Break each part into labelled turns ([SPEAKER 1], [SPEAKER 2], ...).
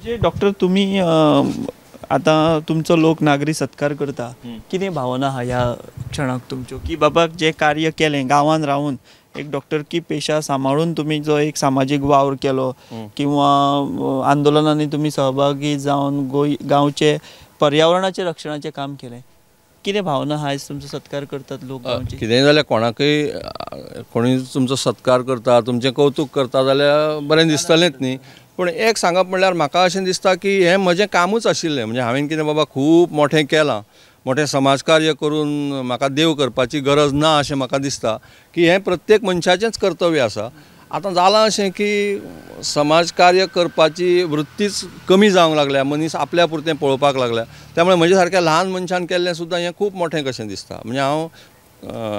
[SPEAKER 1] म्हणजे डॉक्टर तुमी आतां तुमचो लोक नागरी सत्कार करता, कितें भावना आहा ह्या क्षणाक तुमच्यो की बाबा जें कार्य केलें गांवांत रावन एक डॉक्टरकी पेशा सांबाळून तुमी जो एक सामाजीक वावर केलो किंवा आंदोलनांनी तुमी सहभागी जावन गांवचे पर्यावरणाचे रक्षणाचें काम केलें, कितें भावना आहा आयज तुमचो सत्कार करतात लोक?
[SPEAKER 2] कितेंय जाल्यार कोणाकय कोणूय तुमचो सत्कार करता, तुमचें कौतूक करता जाल्यार बरें दिसतलेंच न्ही. पूण एक सांगप म्हणल्यार म्हाका अशें दिसता की हें म्हजें कामूच आशिल्लें. म्हणजे हांवें कितें बाबा खूब मोठें केलां, मोठें समाजकार्य करून म्हाका देव करपाची गरज ना अशें म्हाका दिसता की हें प्रत्येक मनशाचेंच कर्तव्य आसा. आतां जालां अशें की समाजकार्य करपाची वृत्तीच कमी जावंक लागल्या, मनीस आपल्या पुरतें पळोवपाक लागल्या. त्यामुळे म्हजे सारक्या ल्हान मनशान केल्लें सुद्दां हें खूब मोठें कशें दिसता. म्हणजे हांव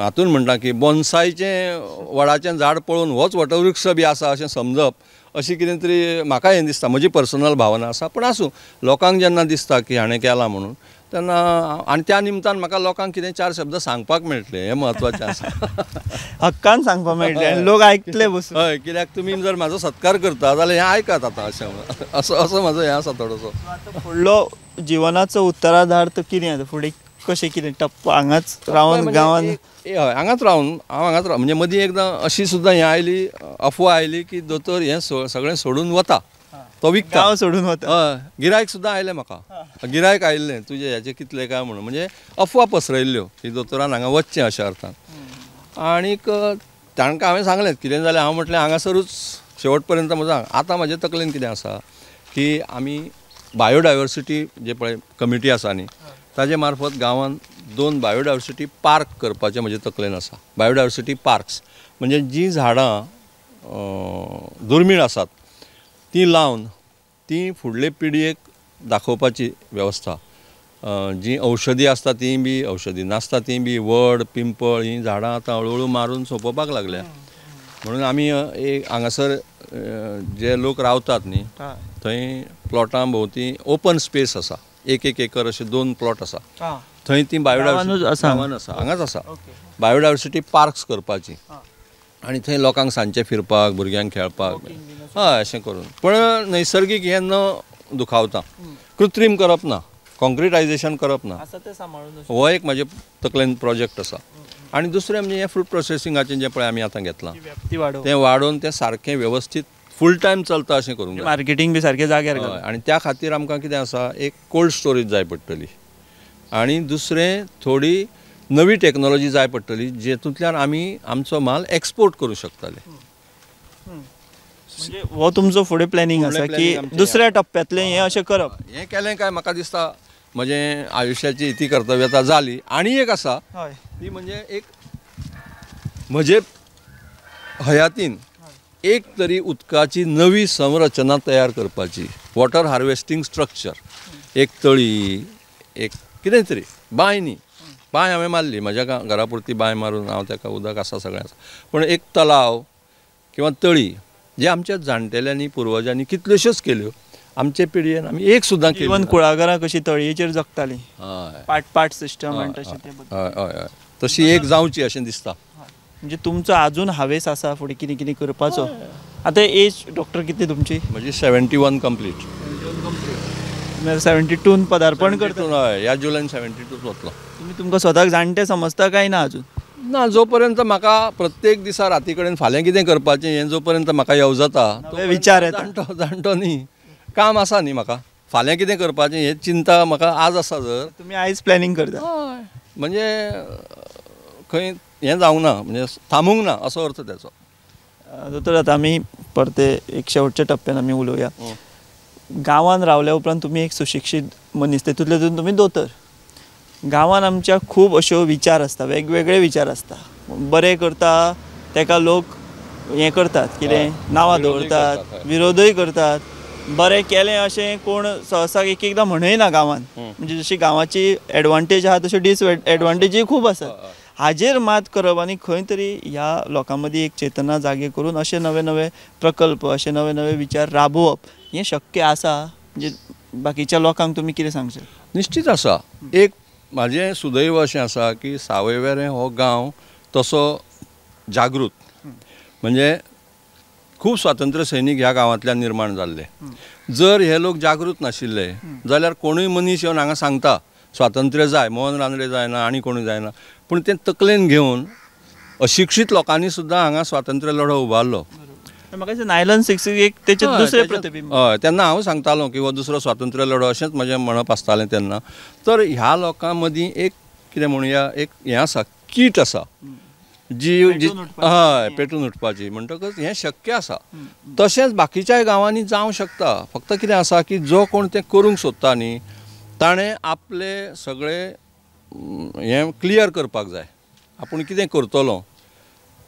[SPEAKER 2] हातून म्हणटा की बोन्सायचें वडाचें झाड पळोवन होच वटवृक्ष बी आसा अशें समजप अशी कितें तरी म्हाका हें दिसता, म्हजी पर्सनल भावना आसा. पूण आसूं, लोकांक जेन्ना दिसता की हाणें केलां म्हणून तेन्ना आनी त्या निमतान म्हाका लोकांक कितें चार शब्द सांगपाक मेळटले हें म्हत्वाचें आसा.
[SPEAKER 1] हक्कान सांगपाक मेळटलें आनी लोक आयकतले बसून.
[SPEAKER 2] हय, कित्याक तुमी जर म्हाजो सत्कार करता जाल्यार हें आयकात आतां, अशें असो असो म्हाजो हें आसा थोडोसो.
[SPEAKER 1] आतां फुडलो जिवनाचो उत्तराधार तर कितें आतां फुडें कशें कितें टप्पो हांगाच रावन गांवांत?
[SPEAKER 2] हय, हांगाच रावन हांव हांगाच राव. म्हणजे मदीं एकदां अशी सुद्दां हें आयली, अफवा आयली की दोतोर हें सगळें सोडून वता, तो विकता,
[SPEAKER 1] गांव सोडून वता.
[SPEAKER 2] हय, गिरायक सुद्दां आयलें म्हाका, गिरायक आयिल्लें तुजें हेचें कितलें काय म्हणून. म्हणजे अफवा पसरयल्ल्यो की दोतोरान हांगा वचचें अशा अर्थान. आनीक तांकां हांवें सांगलें कितें जालें, हांव म्हटलें हांगासरूच शेवट पर्यंत म्हजो. आतां म्हजे तकलेन कितें आसा की आमी बायोडायवर्सिटी जे पळय कमिटी आसा न्ही, ताजे मार्फत गांवांत 2 बायोडायवर्सिटी पार्क करपाचें म्हजे तकलेन आसा. बायोडायवर्सिटी पार्क्स म्हणजे जीं झाडां दुर्मीळ आसात तीं लावन तीं फुडले पिळगेक दाखोवपाची वेवस्था. जीं औषधी आसता तीं बी, औषधी नासता तीं बी, वड पिंपळ हीं झाडां आतां हळुहळू मारून सोंपोवपाक लागल्या. म्हणून आमी एक हांगासर जे लोक रावतात न्ही थंय प्लॉटां भोंवती ओपन स्पेस आसा, एक एक एकर अशे 2 प्लॉट आसा, थंय ती बायोडायवर्सिटी आसा, हांगाच आसा, बायोडायवर्सिटी पार्क्स करपाची आनी थंय लोकांक सांजचें फिरपाक, भुरग्यांक खेळपाक, हय अशें करून. पूण नैसर्गीक हें न दुखावता, कृत्रीम करप ना, कॉन्क्रिटायजेशन करप ना, हो एक म्हजे तकलेन प्रोजेक्ट आसा. आनी दुसरें म्हणजे हें फ्रूट प्रोसेसिंगाचें जें पळय आमी आतां घेतलां तें वाडोवन तें सारकें वेवस्थीत फूल टायम चलता अशें करूंक जाय,
[SPEAKER 1] मार्केटींग बी सारकें जाग्यार.
[SPEAKER 2] आनी त्या खातीर आमकां कितें आसा, एक कोल्ड स्टोरेज जाय पडटली आनी दुसरें थोडी नवी टॅक्नोलॉजी जाय पडटली जेतूंतल्यान आमी आमचो माल एक्सपोर्ट करूं शकतले.
[SPEAKER 1] म्हणजे हो तुमचो फुडें प्लॅनिंग आसा की दुसऱ्या टप्प्यांतलें हें अशें करप.
[SPEAKER 2] हें केलें काय म्हाका दिसता म्हजें आयुश्याची इती कर्तव्यता जाली. आनी एक आसा ती म्हणजे एक म्हजे हयातीन एक तरी उदकाची नवी संरचना तयार करपाची, वॉटर हार्वेस्टिंग स्ट्रक्चर, एक तळी, एक कितें तरी बांय न्ही, बांय हांवें मारली म्हज्या घरा पुरती बांय मारून हांव ताका उदक आसा सगळें आसा, पूण एक तलाव किंवा तळी जे आमच्या जाणटेल्यांनी पुर्वजांनी कितल्योश्योच केल्यो, आमचे पिळगेन आमी एक सुद्दां केली.
[SPEAKER 1] इवन कुळागरां कशी तळयेचेर जगतालीं, पाट पाट सिस्टम आनी तशें तें,
[SPEAKER 2] हय हय हय, तशी एक जावची अशें दिसता.
[SPEAKER 1] म्हणजे तुमचो आजून हावेस आसा फुडें कितें कितें करपाचो. आतां एज डॉक्टर कितें तुमची?
[SPEAKER 2] म्हजी 71 कंप्लीट.
[SPEAKER 1] 72 पदार्पण करता.
[SPEAKER 2] हय, ह्या जुलयान 72 वतलो.
[SPEAKER 1] तुमी तुमकां स्वताक जाणटे समजता काय ना अजून?
[SPEAKER 2] ना, जो पर्यंत म्हाका प्रत्येक दिसा राती कडेन फाल्यां कितें करपाचें हें जो पर्यंत म्हाका येवजता
[SPEAKER 1] तो विचार येता.
[SPEAKER 2] जाणटो जाणटो न्ही, काम आसा न्ही म्हाका, फाल्यां कितें करपाचें हें चिंता म्हाका आज आसा. जर
[SPEAKER 1] तुमी आयज प्लॅनिंग करता,
[SPEAKER 2] हय, म्हणजे खंय हें जावंक ना, म्हणजे थांबूंक ना असो अर्थ त्याचो.
[SPEAKER 1] दोतोर, आतां आमी परते एक शेवटच्या टप्प्यान आमी उलोवया. गांवांत रावल्या उपरांत तुमी एक सुशिक्षीत मनीस, तेतूंतले तितून तुमी दोतोर. गांवांत आमच्या खूब अश्यो विचार आसता, वेगवेगळे विचार आसता. बरें करता तेका लोक हें करतात, कितें नांवां दवरतात, विरोधूय करतात. बरें केलें अशें कोण सहसा एक एकदां म्हणय ना गांवांत. म्हणजे जशी गांवाची एडवांटेज आसा तश्यो डिसएडवांटेजूय खूब आसात. हाजेर मात करप आनी खंय तरी ह्या लोकां मदीं एक चेतना जागे करून अशे नवे नवे प्रकल्प, अशे नवे नवे विचार राबोवप हें शक्य आसा? म्हणजे बाकीच्या लोकांक तुमी कितें सांगशात?
[SPEAKER 2] निश्चीत आसा. एक म्हाजें सुदैव अशें आसा की सावयवेरें हो गांव तसो जागृत, म्हणजे खूब स्वातंत्र्य सैनीक ह्या गांवांतल्यान निर्माण जाल्ले. जर हे लोक जागृत नाशिल्ले जाल्यार कोणूय मनीस येवन हांगा सांगता स्वातंत्र्य जाय, मोहन रानडे जायना आनी कोणूय जायना, पूण तें तकलेन घेवन अशिक्षीत लोकांनी सुद्दां हांगा स्वातंत्र्य लढो उबारलो.
[SPEAKER 1] म्हाका दिसता नायलन 6 एक तेचें दुसरें प्रतिबिंब.
[SPEAKER 2] हय, तेन्ना हांव सांगतालो की हो दुसरो स्वातंत्र्य लढो अशेंच म्हजें म्हणप आसतालें तेन्ना. तर ह्या लोकां मदीं एक कितें म्हणुया एक हें आसा, कीट आसा जी हय पेटून उठपाची. म्हणटकच हें शक्य आसा. तशेंच बाकीच्याय गांवांनी जावं शकता. फक्त कितें आसा की जो कोण तें करूंक सोदता न्ही ताणें आपले सगळे हें क्लियर करपाक जाय, आपूण कितें करतलो.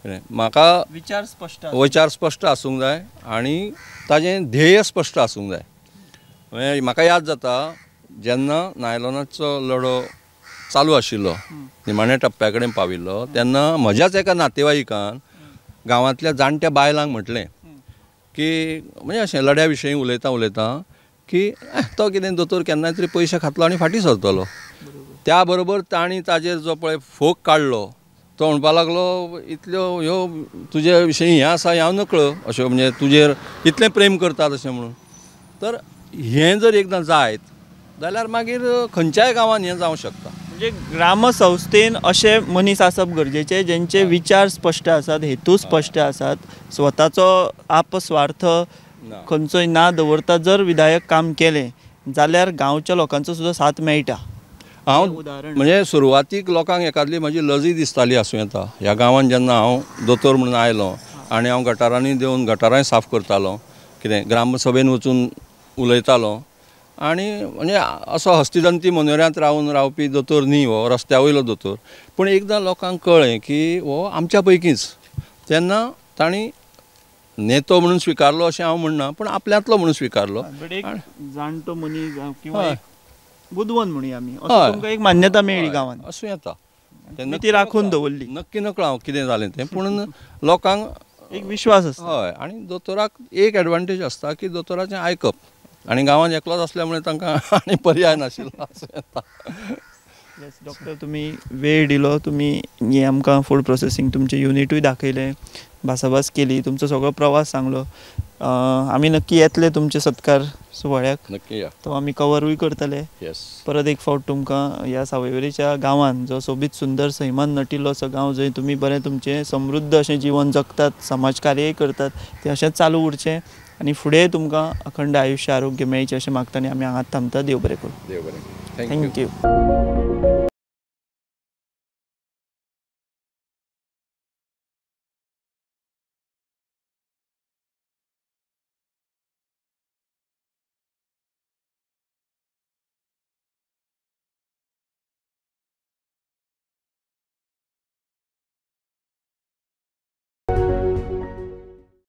[SPEAKER 2] म्हाका विचार स्पश्ट आसूंक जाय आनी ताजें ध्येय स्पश्ट आसूंक जाय. म्हाका याद जाता जेन्ना नायलॉनाचो लढो चालू आशिल्लो, निमाण्या टप्प्या कडेन पाविल्लो, तेन्ना म्हज्याच एका नातेवाईकान गांवांतल्या जाणट्या बायलांक म्हटलें की म्हणजे अशें लढ्या विशयी उलयता उलयता की तो कितें दोतोर केन्नाय तरी पयशे खातलो आनी फाटीं सरतलो. त्या बरोबर तांणी ताजेर जो पळय फोग काडलो तो म्हणपाक लागलो इतल्यो ह्यो तुजे विशयी हें आसा हें हांव नकळो, अश्यो म्हणजे तुजेर इतलें प्रेम करतात अशें म्हणून. तर हें जर एकदां जायत जाल्यार मागीर खंयच्याय गांवांत हें जावं शकता.
[SPEAKER 1] म्हणजे ग्रामसंस्थेन अशे मनीस आसप गरजेचे जेंचे विचार स्पश्ट आसात, हेतू स्पश्ट आसात, स्वताचो आपस्वार्थ खंयचोय ना दवरता जर विधायक काम केलें जाल्यार गांवच्या लोकांचो सुद्दां साथ मेळटा.
[SPEAKER 2] हांव म्हणजे सुरवातीक लोकांक एकादली म्हजी लजी दिसताली आसूं येता. ह्या गांवांत जेन्ना हांव दोतोर म्हणून आयलो आनी हांव गटारांनी देंवन गटारांय साफ करतालो, कितें ग्रामसभेन वचून उलयतालो आनी म्हणजे असो हस्तिदंती मनोऱ्यांत रावन रावपी दोतोर न्ही हो, रस्त्या वयलो दोतोर. पूण एकदां लोकांक कळ्ळें की हो आमच्या पैकीच, तेन्ना तांणी नेतो म्हणून स्विकारलो अशें हांव म्हणना, पूण आपल्यांतलो म्हणून स्विकारलो.
[SPEAKER 1] जाणटो मनीस किंवा बुदवंत म्हणुया आमी, तुमकां एक मान्यता मेळ्ळी गांवांत
[SPEAKER 2] आसूं येता.
[SPEAKER 1] तेन्ना ती राखून दवरली.
[SPEAKER 2] नक्की नकळो हांव कितें जालें तें, पूण लोकांक
[SPEAKER 1] एक विश्वास आसता.
[SPEAKER 2] हय, आनी दोतोराक एक एडवांटेज आसता की दोतोराचें आयकप, आनी गांवांत एकलोच आसल्या मुळे तांकां आनी पर्याय नाशिल्लो आसूं येता.
[SPEAKER 1] येस डॉक्टर, तुमी वेळ दिलो, तुमी हें आमकां फूड प्रोसेसींग तुमचें युनिटूय दाखयलें, भासाभास केली, तुमचो सगळो प्रवास सांगलो. आमी नक्की येतले तुमचे सत्कार सुवाळ्याक,
[SPEAKER 2] नक्की या,
[SPEAKER 1] तो आमी कवरूय करतले.
[SPEAKER 2] येस,
[SPEAKER 1] परत एक फावट तुमकां ह्या सावयवेरेच्या गांवांत जो सोबीत सुंदर सैमान नटिल्लो असो गांव जंय तुमी बरें तुमचें समृद्ध अशें जीवन जगतात, समाज कार्यय करतात, तें अशेंच चालू उरचें आनी फुडें तुमकां अखंड आयुश्य आरोग्य मेळचें अशें मागता आनी आमी हांगाच थांबता. देव बरें करूं.
[SPEAKER 2] देव बरें.
[SPEAKER 1] Thank you.